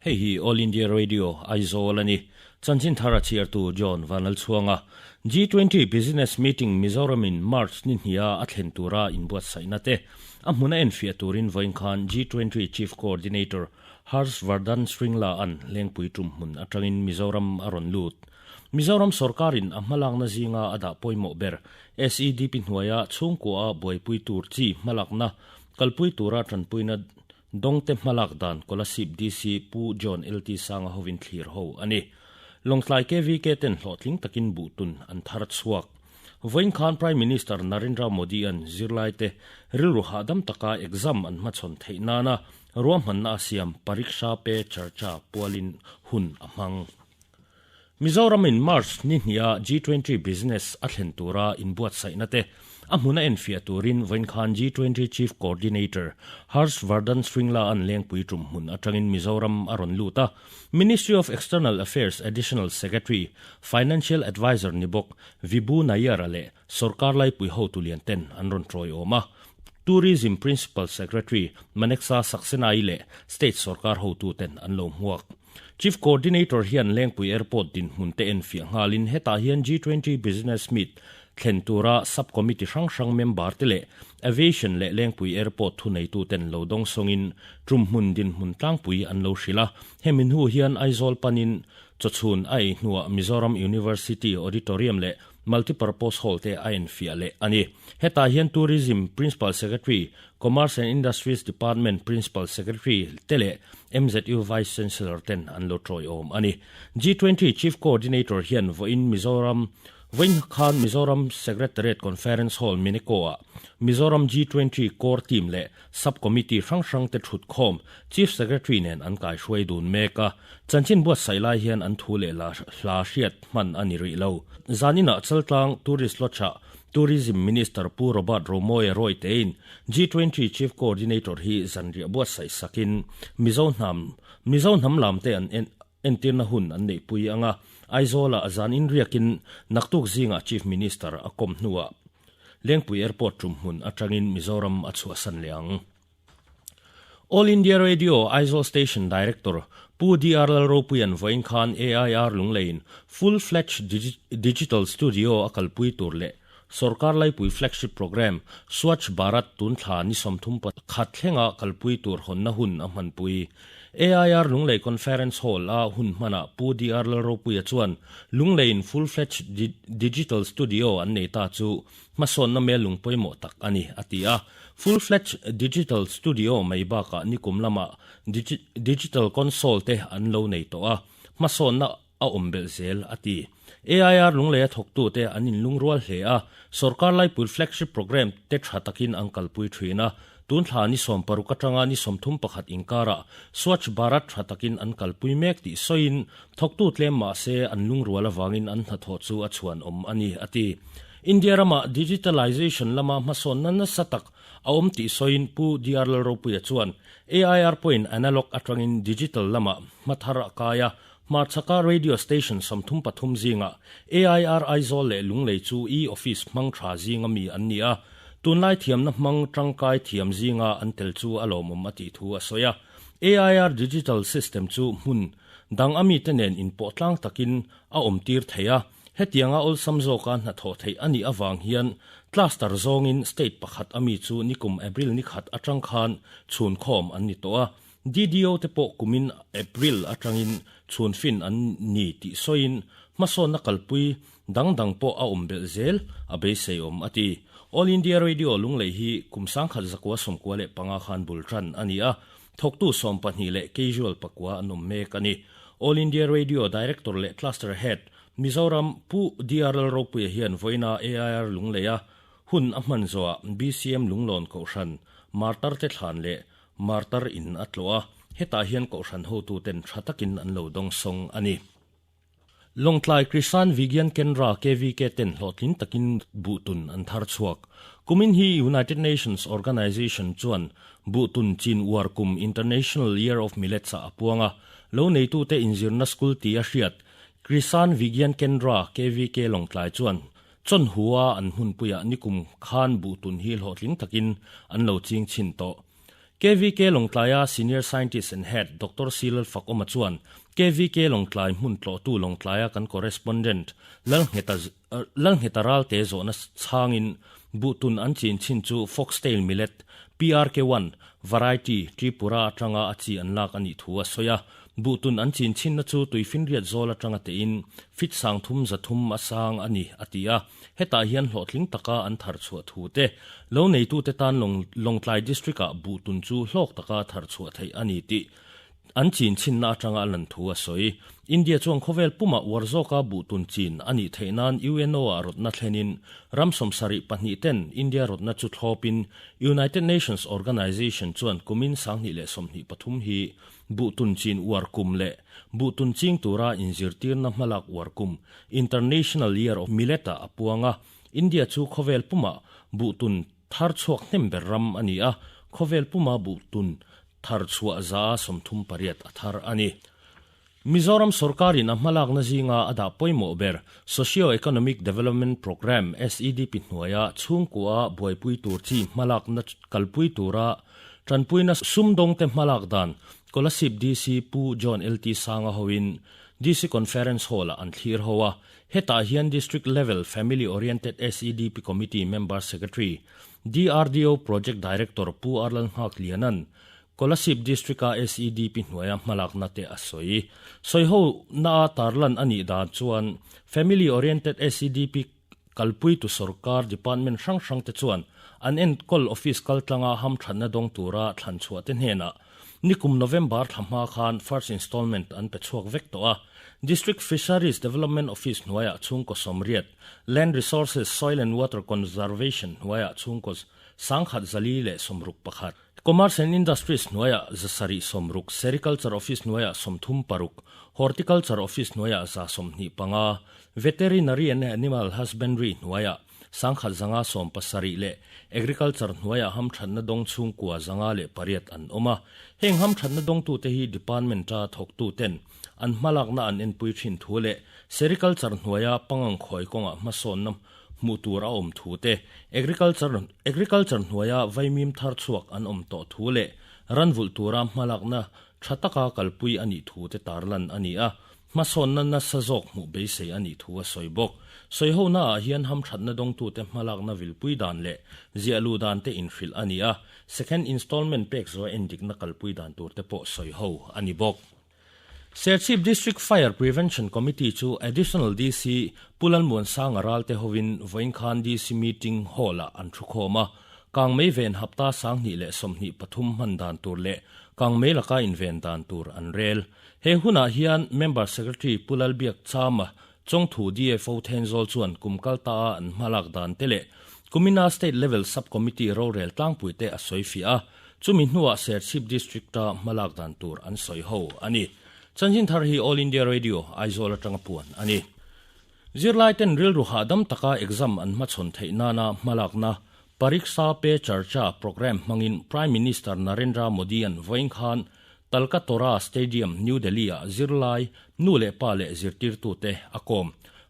Hei hi All India Radio, Aizawl a ni. Chanchin thar a chhiartu John Vanlalchhuanga. G20 Business Meeting Mizoramin March ni hniha a thlen tura inbuatsaihna te a hmuna enfiah turin vawiin khan G20 Chief Coordinator Harsh Vardhan Shringla an Lengpui tum hmun atangin Mizoram a rawn lut. Mizoram sorkarin a hmalakna zinga a dah pawimawh ber SEDP hnuaia chhungkua a buaipui tur chi hmalakna kalpui tura tanpuina Dawngte hmalak dan Kolasib DC Pu John LT Sanga hovin thlir ho a ni. Lawngtlai KVK ten hlawhtling takin buhtun an thar chhuak. Vawiin khan Prime Minister Narendra Modi-a'n zirlaite rilru hahdam taka exam an hmachhawn theih nana ruahmanna a siam Pariksha Pe Charcha pualin hun a hmang. Mizoramin March ni hniha G20 Business a thlen tura inbuatsaihna te a hmuna enfiah turin vawiin khan G20 Chief Coordinator Harsh Vardhan Shringla an lengpui tum hmun atangin Mizoram a rawn lut a. Ministry of External Affairs Additional Secretary, Financial Adviser ni bawk Vibhu Nayar-a leh Sorkar laipui hotu lian ten an rawn tawiawm a. Tourism Principal Secretary Maneksha Saxena-i leh State sorkar hotu ten an lo hmuak. Chief Coordinator hian Lengpui Airport dinhmun te enfiah nghalin hetah hian G20 Business Meet thlen tura Sub-Committee hrang hrang member te leh Aviation leh Lengpui Airport thuneituten lo dawng sawngin tumhmun dinhmun tlangpui an lo hrilh a. Hemi hnu hian Aizawl panin chawchhun a ei hnuah Mizoram University Auditorium leh Multipurpose Hall te a enfiah leh a ni. Hetah hian Tourism Principal Secretary, Commerce and Industries Department Principal Secretary te leh MZU Vice Chancellor ten an lo tawiawm a ni. G20 Chief Coordinator hian vawiin Mizoram Vawiin khan Mizoram Secretariat Conference Hall Mineko-ah Mizoram G20 Core Team leh Sub-Committee hrang hrang te thutkhawm Chief Secretary nen an kaihruai dun mek a. Chanchin buatsaih lai hian an thu leh la hla hriat hman a ni rih lo. Zaninah Chaltlang Tourist Lodge-ah Tourism Minister Pu Robert Romawia Rawitein G20 Chief Coordinator hi zanriah buatsaih sakin Mizo hnam Mizo hnam lamte an entirna hun an neihpui ang a, Aizawlah zan inriakin naktuk zingah Chief Minister a kawm hnuah Lengpui Airport tumhmun atangin Mizoram a chhuahsan leh ang. All India Radio Aizawl Station Director Pu DR Lalropuia'n vawiin khan AIR Lungleiin Full Fledged Digital Studio a kalpui tur leh Sorkar Laipui Flagship Programme Swachh Bharat tun thla ni 31 thlenga kalpui tur hawnna hun a hmanpui. AIR Lunglei Conference Hall a hun hmanah Pu DR Lalropuia chuan Lungleiin Full Fledged Digital Studio an nei ta chu Hmasawnna mel lung pawimawh tak a ni, a ti a. Full-fledged digital studio mai bakah nikum lamah digital console te an lo nei tawh a, hmasawnna a awm belh zel, a ti. AIR Lungleia thawktute an inlungrual hle a, sorkar laipui flagship programme te tha takin an kalpui thin a, tun thla ni 60 atanga ni 31 inkarah Swachh Bharat tha takin an kalpui mek tih sawiin thawktu tlem mah se an lungrual avangin an hnathawh chu a chhuanawm a ni, a ti. India rama digitalization lama hmasawnna nasa tak a awm tih sawiin Pu DR Lalropuia chuan AIR pawhin analog atangin digital lamah hma thar a kai a, hmarchhaka radio station 33 zingah AIR Aizawl leh Lunglei chu e-office hmang tha zinga mi an ni a, tunlai thiamna hmang tangkai thiam zinga an tel chu a lawmawm a tih thu a sawi a. AIR digital system chu hmun dang a mite nen inpawh tlang takin a awmtir thei a, Hetianga awlsam zawka hnathawh theih a nih avang hian cluster zawngin state pakhat a mi chu nikum April ni khat atang khan chhun khawm an ni tawh a, DDO te pawh kumin April atangin chhun fin an ni tih sawiin hmasawnna kalpui dang dang pawh a awm belh zel a beisei awm a ti. All India Radio Lunglei hi kum 1995 khan bul tan a ni a, thawktu 12 leh casual pakua an awm mek a ni. All India Radio Director leh Cluster Head, Mizoram, Pu DR Lalropuia hian vawiina AIR Lungleia hun a hman zawhah BCM Lunglawn Kohhran, Martar te thlan leh Martar in a tlawh a, hetah hian Kohhran hotuten tha takin an lo dawngsawng a ni. Lawngtlai Krishan Vigyan Kendra, KVK, ten hlawhtling takin buhtun an thar chhuak. Kumin hi United Nations Organization chuan buhtun chin uar kum International Year of Millets-ah a puang a, lo neitute inzirna school tia hriat Krishan Vigyan Kendra, KVK, Lawngtlai chuan Chawnhua an hmunpuiah nikum khan buhtun hi hlawhtling takin an lo ching chhin tawh. KVK Lawngtlaia Senior Scientist and Head Doctor C Lalfakawma chuan KVK Lawngtlai hmun tlawhtu Lawngtlaia kan correspondent Lalngheta Lalngheta Ralte zawhna chhangin buhtun an chin chin chu Foxtail Millet, PRK-one, Variety, Tripura atanga a chi an lak a nih thu a sawi a. Buhtun an chin chinna chu tuifinriat zawl atanga tein fit sangthum 300 a sang a ni, a ti a. Hetah hian hlawhtling taka an thar chhuah thu te, lo neitute tan Lawngtlai District-ah buhtun chu hlawk taka thar chhuah theih a ni tih an chin chhinna atanga a lan thu a sawi. India chuan khawvel pumah uar zawka buhtun chin a nih theih nan UNO-ah rawtna thlenin ram 72 ten India rawtna chu thlawpin United Nations Organization chuan kumin 2023 hi Buhtun chin uar kum leh buhtun ching tura inzirtirna hmalak uar kum, International Year of Millet-ah a puang a. India chu khawvel pumah buhtun thar chhuak hnem ber ram a ni a, khawvel puma buhtun thar chhuah 38% a thar a ni. Mizoram sorkarin a hmalakna zinga a dah pawimawh ber Socio-Economic Development Programme, SEDP, hnuaia chhungkua buaipui tur chi hmalakna kalpui tura Tanpuina sumdawngte hmalak dan Kolasib DC Pu John LT Sanga hoin DC Conference Hall-ah an thlir ho a, hetah hian District Level Family Oriented SEDP Committee Member Secretary, DRDO Project Director Pu Arlal Nghak Lianan Kolasib District-a SEDP hnuaia hmalakna te a sawi. Sawiho naa tarlan a nih dan chuan Family Oriented SEDP Kalpuitu sorkar department hrang hrangte chuan an enkawl office kaltlanga hamthatna dawng tura thlan chhuah te hnenah nikum November thla hma khan first installment an pe chhuak vek tawh a. District Fisheries Development Office hnuaiah chhungkaw 80, Land Resources, Soil and Water Conservation hnuaiah chhungkaw 1161, Commerce and Industries hnuaiah 760, Sericulture Office hnuaiah 36, Horticulture Office hnuaiah 125, Veterinary and Animal Husbandry hnuaiah 1570 leh Agriculture hnuaiah hamthatna dawng chhungkua 508 an awm a. Heng hamthatna dawngtute hi Department-a thawktuten an hmalakna an enpui thin thu leh Sericulture hnuaia pangang khawi kawngah hmasawnna hmuh tur a awm thu te, Agriculture Agriculture hnuaia vaimim thar chhuak an awm tawh thu leh ranvulh tura hmalakna tha taka kalpui a nih thu te tarlan a ni a, hmasawnna nasa zawk hmuh beisei a nih thu a sawi bawk. Sawihonaah hian hamthatna dawngtute hmalakna vilpui dan leh ziahluh dan te inhrilh a ni a, second installment pek zawha endikna kalpui dan tur te pawh sawiho a ni bawk. Serchhip District Fire Prevention Committee chu Additional DC Pu Lalmuansanga Ralte hovin vawiin khan DC Meeting Hall-ah an thukhawm a, kangmei ven hapta 2023 hman dan tur leh kangmei laka inven dan tur an rel. He hunah hian Member Secretary Pu Lalbiak Chama Chawngthu DFO Thenzawl chuan kum kal ta a an hmalak dan te leh kumina State Level Sub Committee rorel tlangpui te a sawi fiah a, chumi hnuah Serchhip District-a hmalak dan tur an sawi ho a ni. Chanchin thar hi All India Radio, Aizawl atanga puan a ni. Zirlai ten rilru hahdam taka exam an hmachhawn theih nana hmalakna Pariksha Pe Charcha programme hmangin Prime Minister Narendra Modi-a'n vawiin khan Talkatora Stadium, New Delhi-ah zirlai, nu leh pa leh zirtirtute a kawm.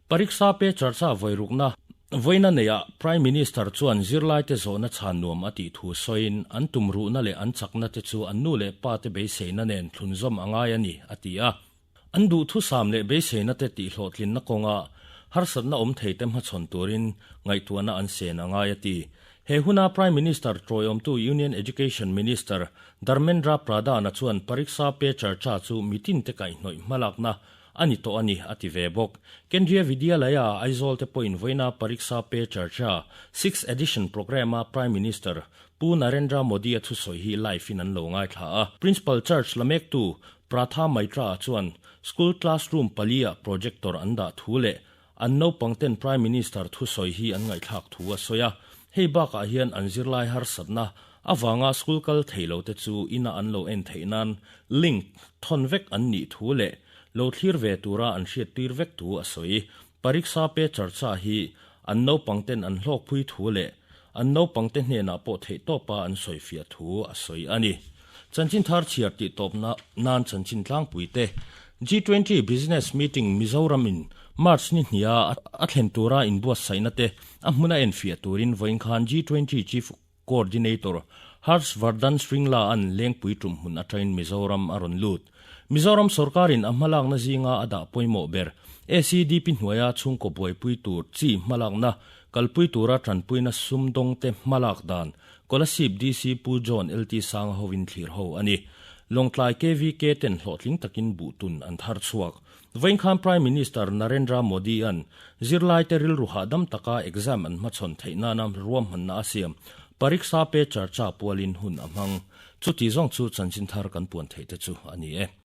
Pariksha Pe Charcha vawirukna vawiina neiah Prime Minister chuan zirlaite zawhna chhan nuam a tih thu sawiin an tumruhna leh an chakna te chu an nu leh pa te beiseina nen thlunzawm a ngai a ni, a ti a. An duhthusam leh beiseina te tihhlawhtlinna kawnga harsatna awm thei te hmachhawn turin ngaihtuahna an sen a ngai a ti. He huna Prime Minister tawiawmtu Union Education Minister Dharmendra Pradhan-a chuan Pariksha Pe Charcha chu mitinte kaihhnawih hmalakna a ni tawh a ni a ti ve bawk. Kendriya Vidyalaya Aizawl te pawhin vawiina Pariksha Pe Charcha Sixth Edition Programme-a Prime Minister Pu Narendra Modi-a thusawi hi live-in an lo ngaithla a. Principal Charge la mektu Pratha Maitra chuan school classroom pali-ah projector an dah thu leh an naupang ten Prime Minister thusawi hi an ngaihthlak thu a sawi a. Hei bakah hian an zirlai harsatna avanga school kal thei lo te chu ina an lo en theih nan link thawn vek an nih thu leh lo thlir ve tura an hriattir vek thu a sawi. Pariksha Pe Charcha hi an naupang ten an hlawkpui thu leh an naupang te hnenah pawh theihtawpa an sawifiah thu a sawi a ni. Chanchin thar chhiar tih tawpna nan chanchin tlangpui te G20 Business Meeting Mizoram in March ni hnia a thlen tura inbuatsaihna te a hmuna enfiah turin vawiin khan G20 Chief. Coordinator Harsh Vardhan Shringla-a'n Lengpui tumhmun atangin Mizoram a rawn lut. Mizoram sorkarin a hmalakna zinga a dah pawimawh ber ACDP hnuaia chhungkaw buaipui tur chi hmalakna kalpui tura tanpuina sumdawngte hmalak dan Kolasib DC Pu John LT Sanga hovin thlir ho a ni. Lawngtlai KVK ten hlawhtling takin buhtun an thar chhuak. Vawinkhan Prime Minister Narendra Modi-a'n zirlaite rilru hahdam taka exam an hmachhawn theih nana ruahmanna a siam Pariksha Pe Charcha pualin hun a hmang. Chuti zawng chu chanchin thar kan puan theih te chu a ni e.